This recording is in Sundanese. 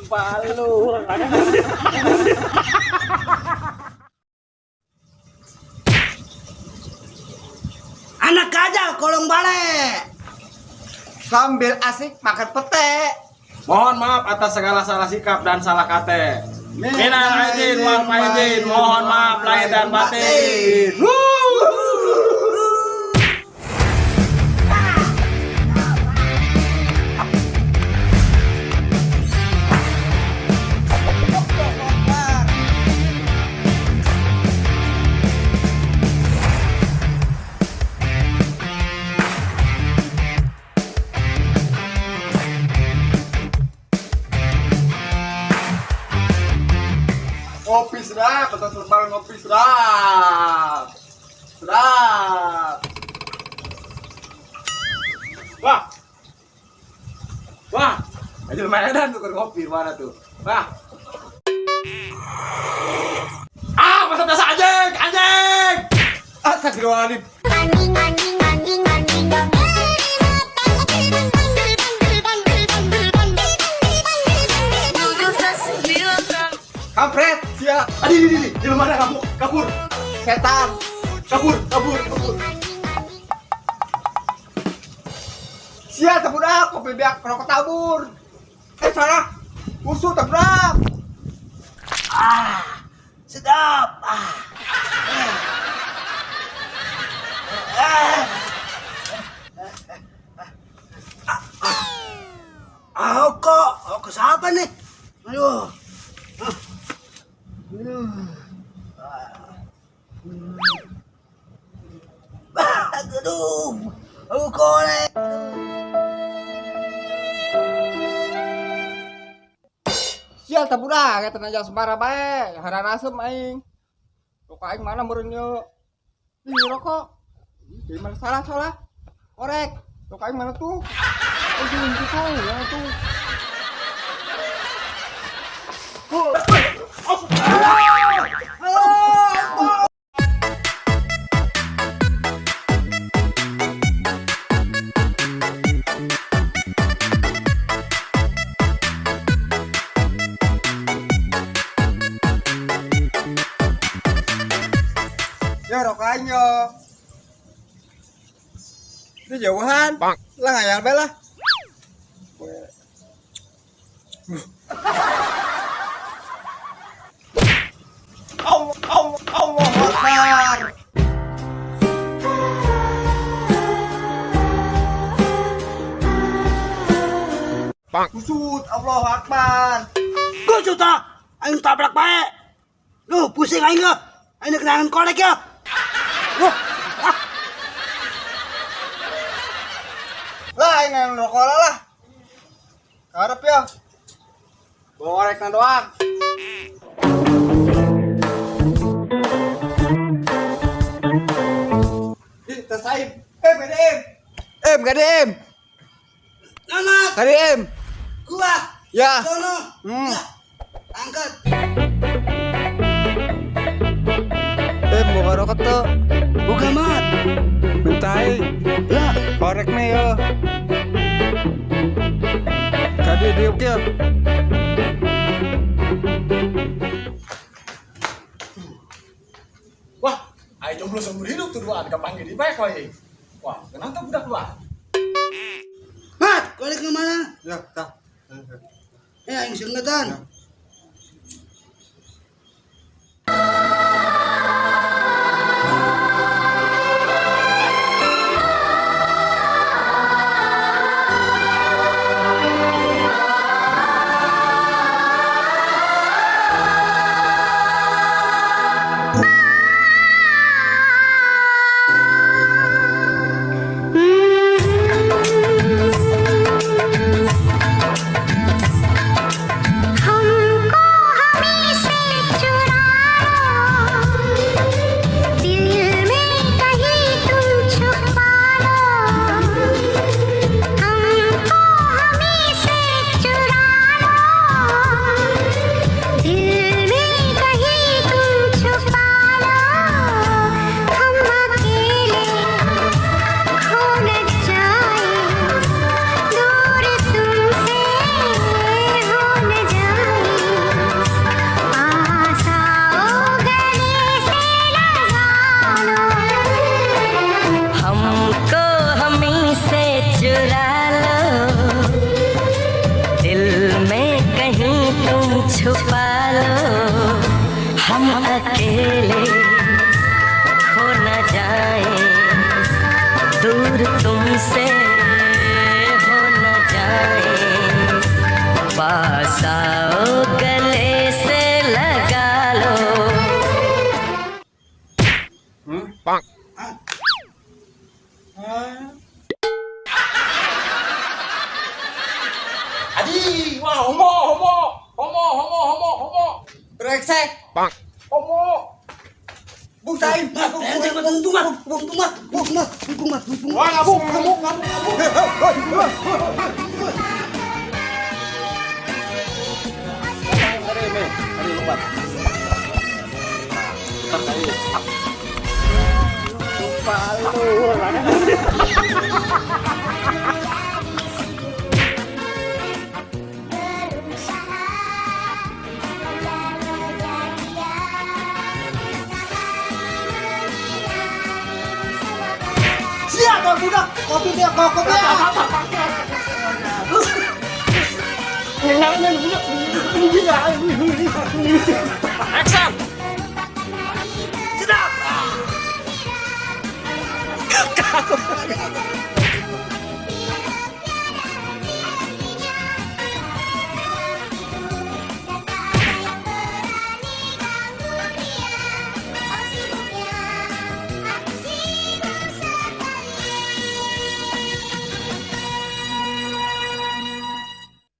Palu. Anak gajah kolong balik. Sambil asik makan pete. Mohon maaf atas segala salah sikap dan salah kata. Minal aidin wal faizin, mohon maaf lahir dan batin. Ngopi sedap, atau lebaran ngopi sedap. Sedap. Wah. Wah. Aja lumayan tuh kopi mana tuh. Wah. Ah, masa biasa anjing, anjing. Astagfirullahaladzim. Anjing, anjing, anjing, anjing. Kampret, sia. Aduh, ini, di mana kamu? Kabur, Setan. kabur, kabur, kabur. Sia tebudak, kopi biak rokok tabur. Eh salah. Musuh tebudak. Ah, sedap. Ah. Ah. Ah, kok, kok siapa nih? Aduh. Ah. Ah. Aduh. Aku korek. Sia tebudak, eta najang semara bae, haran asem aing. Rokok aing mana meureun ye? Ih, rokok. Ih, mana salah salah. Korek. Rokok aing mana tuh? Oh, itu tuh, yang tuh. Ya rokok aing yo. Ini jauhan. Lah ngayal bae lah. Allah, Allah, Allah Akbar. Kusut, Allah Akbar. Kusut ah. Aing tabrak bae. Lu pusing aing lo. Aing kenangan korek ya. Lu. Ah. Lah ini rokok lah. Karep ya. Bawa korekna doang. Ih, tas aing. Eh, BDM. KDM. Selamat. KDM. Gua. Ya. Sono. Hmm. Ya. Angkat. Bawa rokok tuh. Buka mat. Mintai. Ya. Korek nih yo. Kadi diuk ya. Wah, ayo jomblo seumur hidup tuh duaan kapan di baik wae. Wah, kenapa budak dua? Mat, korek ke mana? Ya, tah. Ya, aing senggetan. फंसाओ गले से लगा लो। Adi, wah homo, homo, homo, homo, homo, homo, Brengsek. Homo. Bung aing. Untung mah, untung mah, untung mah, untung mah, untung mah. Wah, ngabuk, ngabuk, ngabuk, ngabuk. Tadi, Mi. Tadi lupa. Putar tadi. Berusaha mengejar dia, Sia kau budak, kopi dia kau kopi. Action. Sedap.